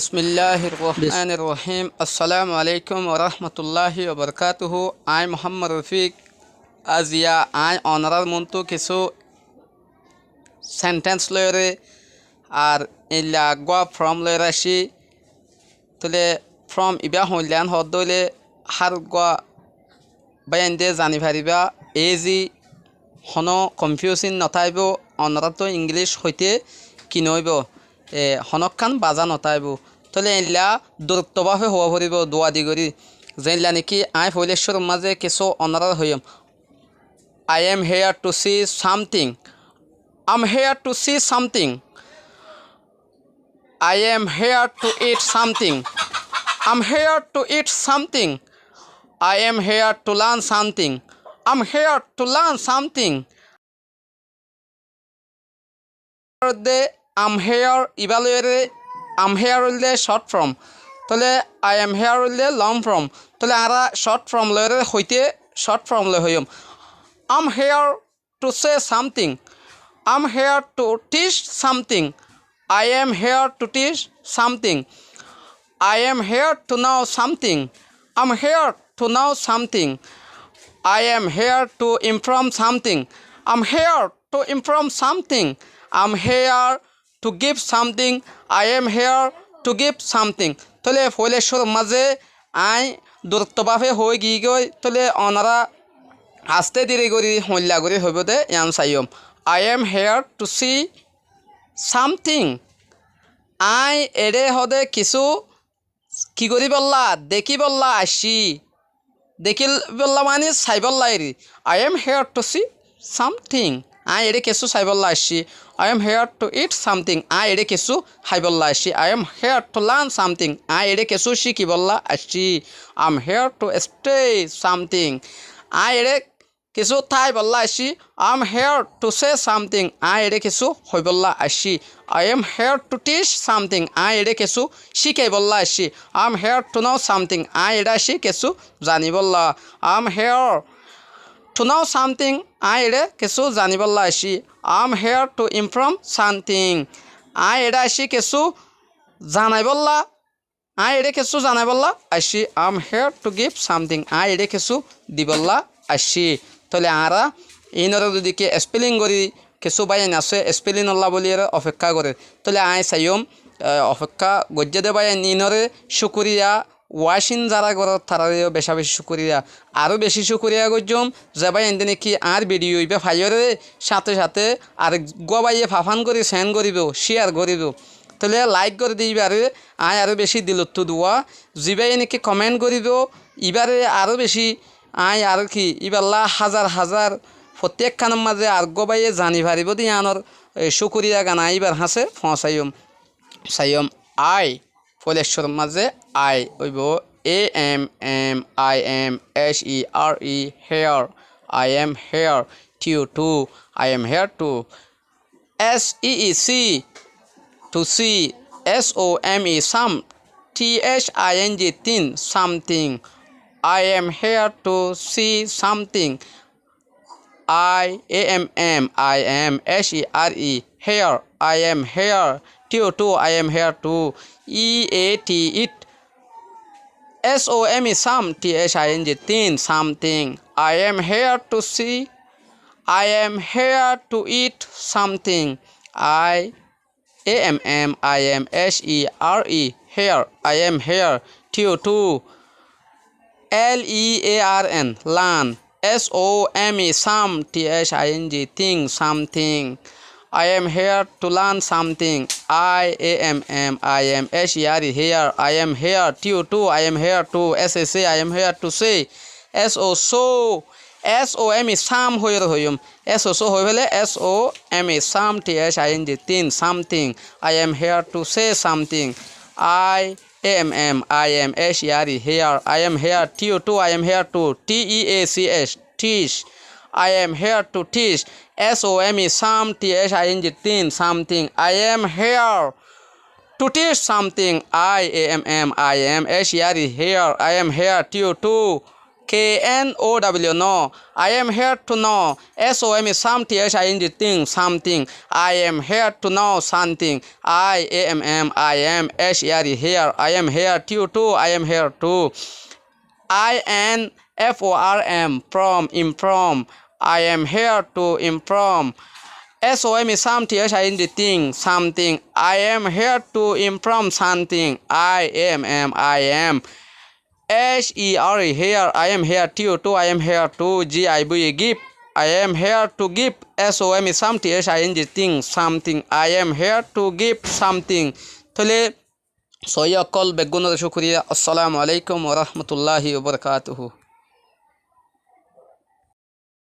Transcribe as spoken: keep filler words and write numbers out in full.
Bismilláhir rohmánir rohím. Assalámu aléikum warahmatulláhi wabarakátuhu. Aññí Muhámmad Rofik. Aziya aññí onorár muúntu kissú senténs loiyóre ar eilla eggúa forom loiyóre aiccí. Tóile forom ibá hoóilla hoódde óile hár eggúa báiyainde zani faribá, eézi, honó konfíusing notáibou, onoráttu Ingilíc hoité ki noóibou, e, honókkan bazá notáibou. Tóile eilla duruttobáfe hoó foribóu, duadi gorí. Zeilla néki aññí foóila cúrur mazé kissú onoráre hoiyúm, I am here to see something. I'm here to see something. I am here to eat something. I'm here to eat something. I am here to learn something. I'm here to learn something. De I'm here, ibá loiyóre, I'm here óilde short form. Tóile I am here óilde long form. Tóile añára short form loiyóre hoité short form loi hoiyúm. I'm here to say something. I'm here to teach something. I am here to teach something. I am here to know something. I'm here to know something. I am here to inform something. I'm here to inform something. I'm here to give something. I am here to give something. Tóile foóila cúrur mazé aññí duruttobáfe hoói giyí goi, tóile onorá asté diri gorí, hoilla gorí hoibóu dé, yián saiyúm. I am here to see something. Aññí eçé hoóde kissú ki goríbollá, dekíbollá aiccí. Dekíbollá mani saibólla eri. I am here to see something. Aññí eçé kessú saibólla aiccí. I am here to eat something. Aññí eçé kessú háibolla aiccí. I am here to learn something. Aññí eçé kessú cíkibólla aiccí. I am here to stay something. Aññí eçé kessú táibolla aiccí. I am here to say something. Aññí eçé kessú hoibólla aiccí. I am here to teach something. Aññí eçé kessú cíkaibolla aiccí. I am here to know something. Aññí eçé aiccí kessú zanibólla. I am here to know something. Aññí eçé kessú zanibólla aiccí. I am here to inform something. Aññí eçé aiccí kessú zanaibolla. Aññí eçé kessú zanaibolla aiccí. I am here to give something. Aññí eçé kessú dibolla aiccí. Tóile añára iínoré zodi ki spelling gorí, kessú báiyain asé spellingolla bóliyoré ofekká gorér. Tóile aññí saiyúm, e, ofekká goijjé dé báiyain iínoré cúkuriya, washing zará gorér taráre yó becá-becí cúkuriya. Aró bicí cúkuriya goijjúm, ze báiyain dé néki añár video ibá faiyóre cáñte-cáñte areggúa báiye fafán gorí send goríbou, share goríbou. Tóile like gorí dé íbaré, aññí aró bicí dilottú duwa. Zibáye néki comment goríbou, íbaré aró bicí aññí aró ki íballá házar-házar fottí ekkánor mazé areggúa báiye zani faribóu dé yíanor, e, cúkuriyagan aññí íbar hañsé foóñsaiyum. Saiyum I, foóila cúrur mazé I óibou A M M I M H E R E, here. I am here. T O two, I am here too. S E E C, to see. S O M E, some. T H I N G, thing, something. I am here to see something. I, A M M I M H E R E, here. I am here. T O two, I am here too. E A T, eat. S O M E, some. T H I N G, thing, something. I am here to see. I am here to eat something. I, A M M I M H E R E, here. I am here. T O two, L E A R N, learn. S O M E, some. T H I N G, thing, something. I am here to learn something. I, A M M I M H E R E, here. I am here. T O two, I am here too. S A C, I am here to say. S O, so. S O M E, some hoiyóre hoiyúm. S O, so hoói féle, S O M E, some, T H I N G, thing, something. I am here to say something. I, A M M I M H E R E, here. I am here. T O two, I am here too. T E A C H, teach. I am here to teach. S O M E, some, T H I N G, thing, something. I am here to teach something. I, A M M I M H E R E, here. I am here. T O two, K N O W, know. I am here to know. S O M E, some, T H I N G, thing, something. I am here to know something. I A M M, I am. H E R E, here. I am here. T O two, I am here too. I N F O R M, form, inform. I am here to inform. S O M E, some, T H I N G, thing, something. I am here to inform something. I A M M, I am. H E R E, here. I am here. T O two, I am here too. G I V E, give. I am here to give. S O M E, some, T H I N G, thing, something. I am here to give something. Tóile sóiyi ókkol beggúnoré cúkuriya. Assalamu alaikum wa rahmatullahi wa barakatuhu.